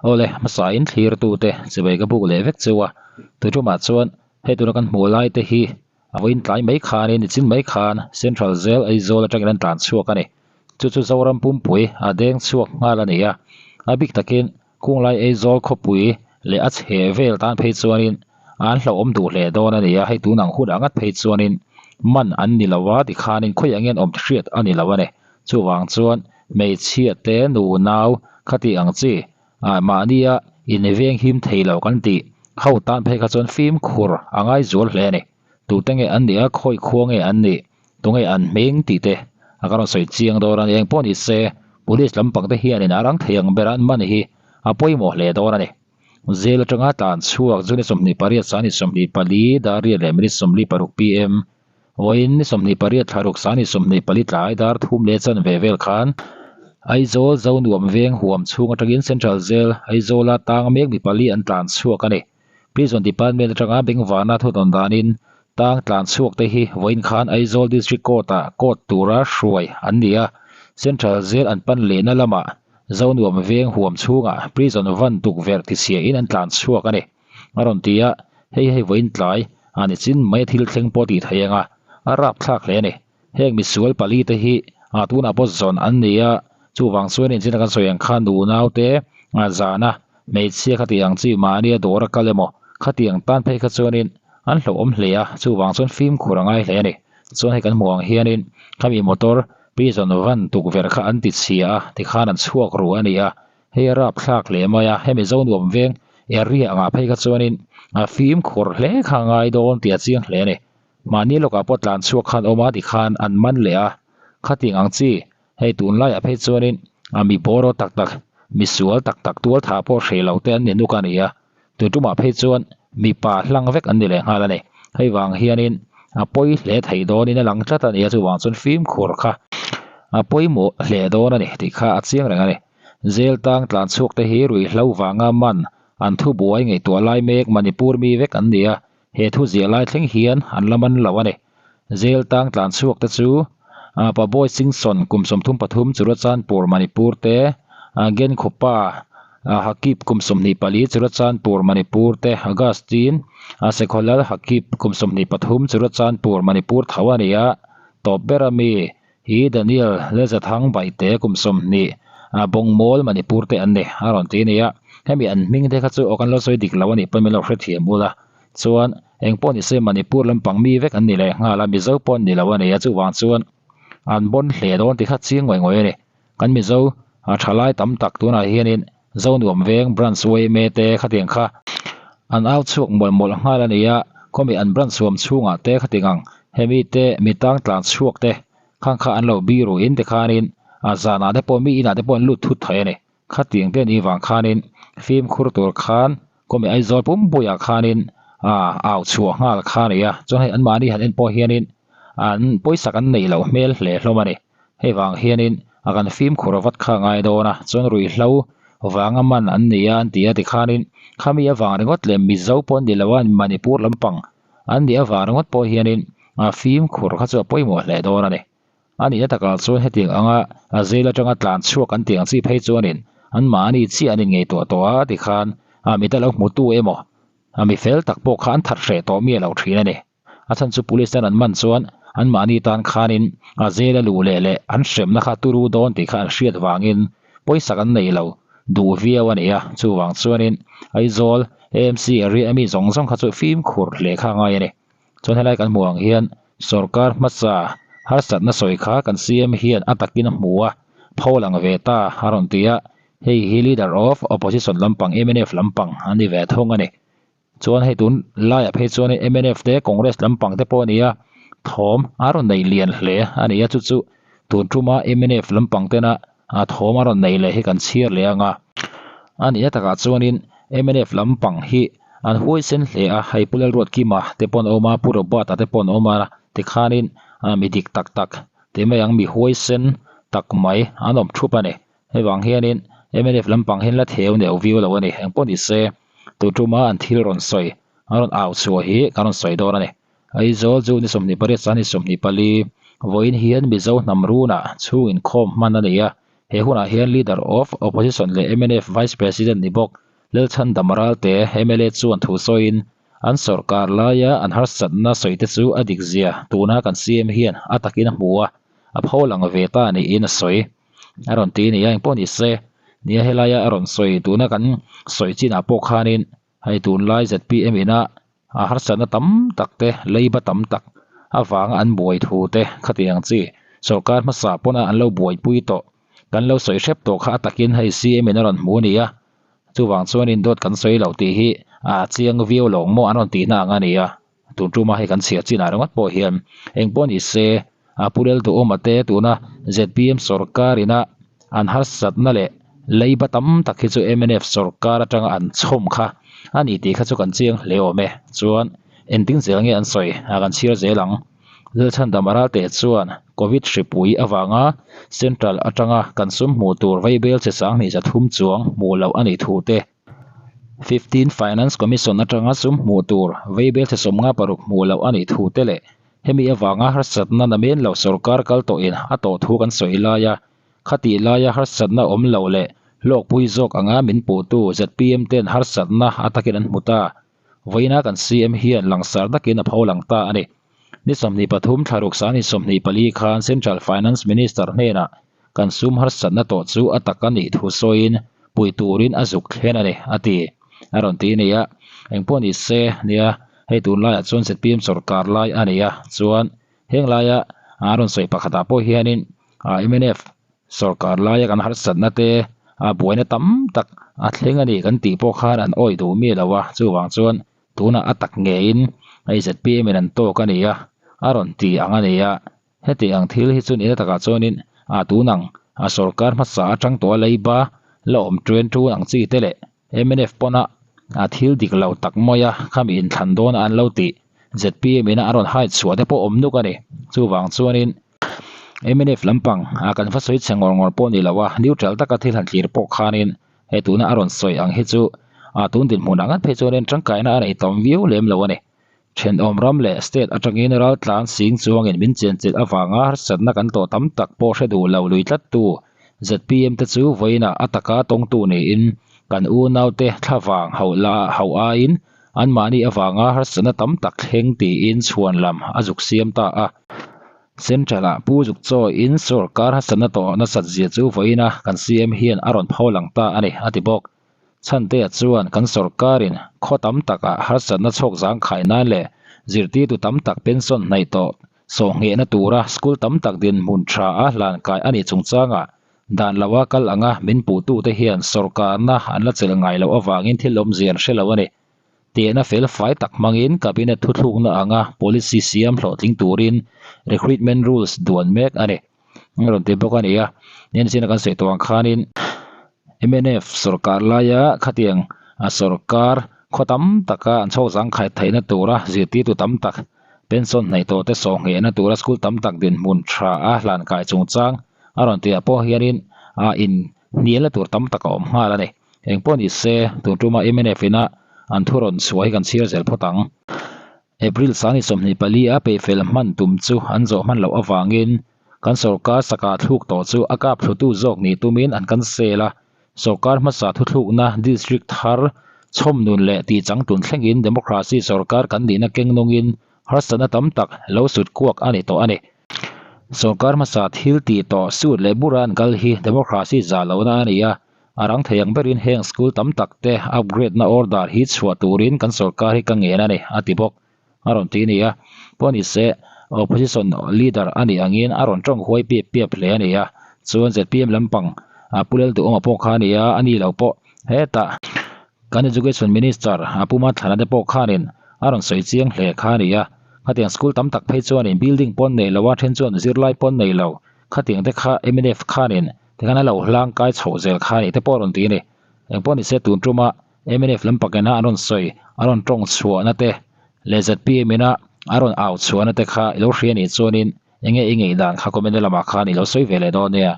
Awle, hmasa in thlir tute chibai ka buk leh vek cheu a, tuitumah chuan hei tuna kan hmuh lai te hi a vawiin tlai mai khanin i chin mai khan Central Jail Aizawl atangin an tlan chhuak a ni. Chu chu Zoram pumpui a deng chhuak nghal a ni a, a bik takin Kunglai Aizawl khawpui leh a chhe vel tan phei chuanin an hlauhawm duh hle dawn a ni a, hei tunang hunah ngat phei chuanin man an ni lo a tikhanin khawiah nge an awm hriat a ni lo a ni. Chuvang chuan hmeichhia te nu nau khati ang chi ah mahnia in veng him thei lo kan tih ho tan phei kha chuan fimkhur a ngai zual hle a ni. Tute nge an nih a, khawi khua nge an nih, tunge an hming tih te a ka rawn sawi chiang dawn a ni. Engpawh ni se police lampang te hianin a rang thei ang ber an man hi a pawimawh hle dawn a ni. Jail atanga tlan chhuak June 28 sani 24 dar riat leh minute 46 pm Vawiin ni 28 thla ruk sani 24 tlai dar thum leh chanve vel khan Aizawl Zonuam veng huam chhung atangin Central Jail Aizawla tang mek mi pali an tlan chhuak a ni. Prison Department atanga bengvarna thudawn danin tang tlan chhuak te hi vawiin khan Aizawl District Court-ah court tura hruai an ni a, Central Jail an pan lehna lamah Zonuam veng huam chhungah prison van tukverh tichhiain an tlan chhuak a ni. A rawn ti a, hei hei vawiin tlai a ni chin mai a thil thleng pawh tih thei anga a rapthlak hle a ni. Heng misual pali te hi a tunah pawh zawn an ni a, chuvang chuan inchina kan sawi ang khan nunau te a zana hmeichhia khati ang chi mahnia dawr a kal emaw khati ang tan phei kha chuanin an hlauhawm hle a, chuvang chuan fimkhur a ngai hle a ni. Chuan hei kan hmuh ang hianin khami motor prison van tukverh kha an ti chhia a tikhan an chhuak ru a ni a, Hei a rapthlak hle mai a, hemi Zonuam veng area angah phei kha chuanin a fimkhur hle kha a ngai dawn tih a chiang hle a ni. Mahni lawkah pawh tlan chhuak khan awm a tikhan an man leh a, khating ang chi hei tunlaiah phei chuanin a mi bawraw tak tak, mi sual tak tak tual tha pawh hreh lo te an ni nuk a ni a, tun tumah phei chuan mipa hlang vek an ni leh nghal a ni. Hei vang hianin a pawi hle thei dawnin a lang tlat a ni a, chuvang chuan fimkhur kha a pawimawh hle dawn a ni tih kha a chiang reng a ni. Jail tang tlan chhuak te hi ruihhlo vanga man an thu buai ngaihtuah lai mek Manipur mi vek an ni a, he thu ziah lai thleng hian an la man lo a ni. Jail tang tlan chhuak te chu Paboy Singson kum 33 Churachandpur Manipur te, Genkhupa Hakip kum 24 Churachandpur Manipur te, Augustine Sekholal Hakip kum 23 Churachandpur Manipur tho a ni a, tawp ber ami Hi Daniel Lelzathang Baihte kum 20 a Bawngmawl Manipur te an ni a rawn ti a ni a, hemi an hming te kha chu aw kan lo sawi dik lo a nih pawn min lo hrethiam ul a, chuan eng pawh ni se Manipur lampang mi vek an ni leh nghal a, Mizo pawh an ni lo a ni a, chuvang chuan an bawn hle dawn tih kha chiang ngawih ngawih a ni. Kan Mizo a thalai tam tak tunah hianin Zonuam veng branch yma te khatiang kha an au chhuak mawlh mawlh nghal a ni a, khawmi an branch huam chhungah te khatiang ang hemi te mi tang tlan chhuak te khang kha an lo biru in te khanin a zanah te pawh mi inah te pawh an lut thut thei a ni. Khatiang te ni vang khanin fimkhur tur khan khawmi Aizawl pumpuiah khanin a au chhuah nghal kha a ni a, chuan hei anmahni han en pawh hianin an pawisak an neih loh hmel hle hlawm a ni. Hei vang hianin a kan fimkhur vat kha a ngai dawn a, chuan ruihhlo vanga man an ni a an ti a tikhanin khami avang ringawt leh Mizo pawh an ni lo a, Manipur lampang an nih avang ringawt pawh hianin a fimkhur kha chu a pawimawh hle dawn a ni. A nihna takah chuan hetiang anga a jail atanga tlan chhuak an tih ang chi phei chuanin anmahni chiah an inngeihtuah tawh a tikhan a mita lo hmutu emaw a mi fel tak pawh kha an that hreh tawh miah lo thin a ni. A chhan chu police ten an man chuan anmahni tan khanin a jail a luh leh leh an hremna kha turu dawn tih kha an hriat vangin pawisak an nei lo duh viau a ni a, chuvang chuanin Aizawl AMC area ami zawng zawng kha chu fimkhur hle kha a ngai a ni. Chuan helai kan hmuh ang hian sorkar hmasa harsatna sawi kha kan CM hian a takin a hmu a, pho lang ve ta a rawn ti a, hei hi leader of opposition lampang mnf lampang a ni ve thung a ni. Chuan hei tun laiah phei chuan mnf te Congress lampang te pawh a ni a, thawm a rawn nei lian hle a ni a, chu chu tun tuma mnf lampang tena a thawm a rawn nei leh hi kan chhiar leh ang a. A nihna takah chuanin mnf lampang hi an huaisen hle a, hei Pu Lalruatkima te pawh an awm a, Pu Robert-a te pawh an awm a, tikhanin mi dik tak tak ti mai ang mi huaisen tak mai an awm thup a ni. Hei vang hianin mnf lampang hian la theu neuh viau lo a ni. Engpawh ni se, tu tuma an thil rawn sawi, an rawn au chhuah hi kan rawn sawi dawn a ni. Aizawl chu ni 28 sang ni 24 vawiin hian Mizo hnam runah chhung inkhawm hman a ni a. He hunah hian Leader of Opposition leh mnf Vice President ni bawk Lalchhandam Ralte mla chuan thu sawiin an sawrkar laia an harsatna sawite chu a dik zia tuna kan CM hian a takin a hmu a, a pho lang ve ta niin a sawi. A rawn ti nia engpawh ni se, nia helaia a rawn sawi tuna kan sawi chinah pawh khanin hei tunlai zpm ina a harsatna tam tak te leiba tam tak avanga an buai thu te khatiang chi sawrkar hmasa pawna an lo buaipui tawh kan lo sawi hrep tawh kha a takin hei CM in a rawn hmu a ni a, chuvang chuanin dawt kan sawi loh tih hi a chiang viau lo maw an rawn tihna ang a ni a, tun tuma hei kan chhiar chinah ringawt pawh hian engpawh ni se a pu Lalduhawma te tuna zpm sawrkar ina an harsatna leh leiba tam tak hi chu mnf sawrkar atanga an chhawm kha a ni tih kha chu kan chiang hle awm e chuan engtin zel nge an sawi a kan chhiar zel ang Lalchhandam Ralte chuan Covid hripui avanga Central atanga kan sum hmuh tur vaibel che sanghnih 300 chuang hmuh loh a nih thu te 15 Finance Commission atanga sum hmuh tur vaibel che 56 hmuh loh a nih thu te leh hemi avanga harsatna namen lo sawrkar kal tawhin a tawh thu kan sawi lai a, khatih laia harsatna awm lo leh hlawkpui zawk anga min puhtu zpm ten harsatna a takin an hmu ta. Vawiina kan CM hian langsar takin a pho lang ta a ni. Ni 23 thlaruk sani 24 khan Central Finance Minister hnenah kan sum harsatna tawh chu a tak a nih thu sawiin pui turin a zuk thlen a ni, a ti. A rawn ti nia. Engpawh ni se, nia, hei tunlaiah chuan zpm sawrkar lai a ni a, chuan heng laia a rawn sawi pakhatah pawh hianin mnf sawrkar laia kan harsatna te a buaina tam tak a thleng a ni kan tih pawh khan an awih duh mi lo a, chuvang chuan tunah a tak ngeiin hei zpm in an tawk a ni a, a rawn ti ang a ni a. Heti ang thil hi chu nihna takah chuanin a tunang a sawrkar hmasa atang tawh a leiba la awm ṭuan ṭun ang chi te leh mnf pawna a thil dik lo tak mai a khami inthlan dawn a an lo tih zpm ina an rawn hide chhuah te pawh awm nuk a ni. Chuvang chuanin mnf lampang a kan va sawi chhe ngawr ngawr pawh ni lo a, neutral taka thil han thlir pawh khanin hei tuna a rawn sawi ang hi chu a tun dinhmunah ngat phei chuanin tangkaina a nei tam viau lem lo a ni. Thenawm ram leh state atangin raltlan sing chuangin min chenchilh avanga harsatna kan tawh tam tak pawh hre duh lo lui tlattu zpm te chu vawiinah a taka tawngtu niin kan unaute thlavang hauh la hauh aiin anmahni avanga harsatna tam tak thleng tiin chhuan lam a zuk siam ta a. Central-ah Pu Zukchawiin sawrkar harsatna tawh nasat zia chu vawiinah kan CM hian a rawn pho lang ta a ni, a ti bawk. Chhantea chuan kan sawrkarin khaw tam takah harsatna chhawk zangkhai nan leh zirtirtu tam tak pension hnaih tawh sawhnghehna tura school tam tak dinhmun tha a hlankai a nih chungchangah dan loa kal anga min puhtute hian sawrkarna an la chelh ngai loh avangin thil awmzia an hre lo a ni. Tehna felfai tak hmangin Cabinet thuthlukna anga policy siam hlawhtling turin recruitment rules duan mek a ni. A rawn ti bawk a ni a, Nancy-na kan sawi tawh ang khanin mnf sawrkar laia khatiang a sawrkar khaw tam taka an chhawk zangkhai theihna tura zirtirtu tam tak pension hnaih tawh te sawhnghehna tura school tam tak dinhmun tha a hlankai chungchang a rawn tihah pawh hianin a in hnialna tur tam tak a awm nghal a ni. Engpawh ni se tun tuma mnf ina an thu rawn chhuah hi kan chhiar zel phawt ang. April sani 24 a peihfel hman tum chu an zawh hman loh avangin kan sawrkar saka thluk tawh chu a kap thlutu zawk nih tumin an cancel a, sawrkar hmasa thuthlukna district thar chhawmnun leh tihchangtlun thlengin democracy sawrkar kan nihna keng nungin harsatna tam tak lo sut kuak a ni tawh a ni. Sawrkar hmasa thil tih tawh sut leh bura an kal hi democracy zah lohna a ni a, A rang thei ang berin heng school tam tak te upgrade na order hi chhuah turin kan sawrkar hi ka ngen a ni, a ti bawk. A rawn ti a ni a, pawh ni se opposition leader a nih angin a rawn tawng huai piap piap hle a ni a, chuan zpm lampang a Pu Lalduhawma pawh kha a ni a, a ni lo pawh hetah kan education minister a Pu Mathlana te pawh khanin a rawn sawi chiang hle kha a ni a, khatiang school tam tak phei chuanin building pawn nei lo a, then chuan zirlai pawn nei lo, khatiang te kha mnf khanin Tikhan a lo hlang kai chhoh zel kha nih te pawh a rawn ti a ni. Engpawh ni se tun tuma mnf lam pakena an rawn sawi, a rawn tawng chhuahna te leh zpm ina a rawn au chhuahna te kha i lo hria nih chuanin enge i ngaihdan kha comment lamah khan i lo sawi ve leh dawn nia.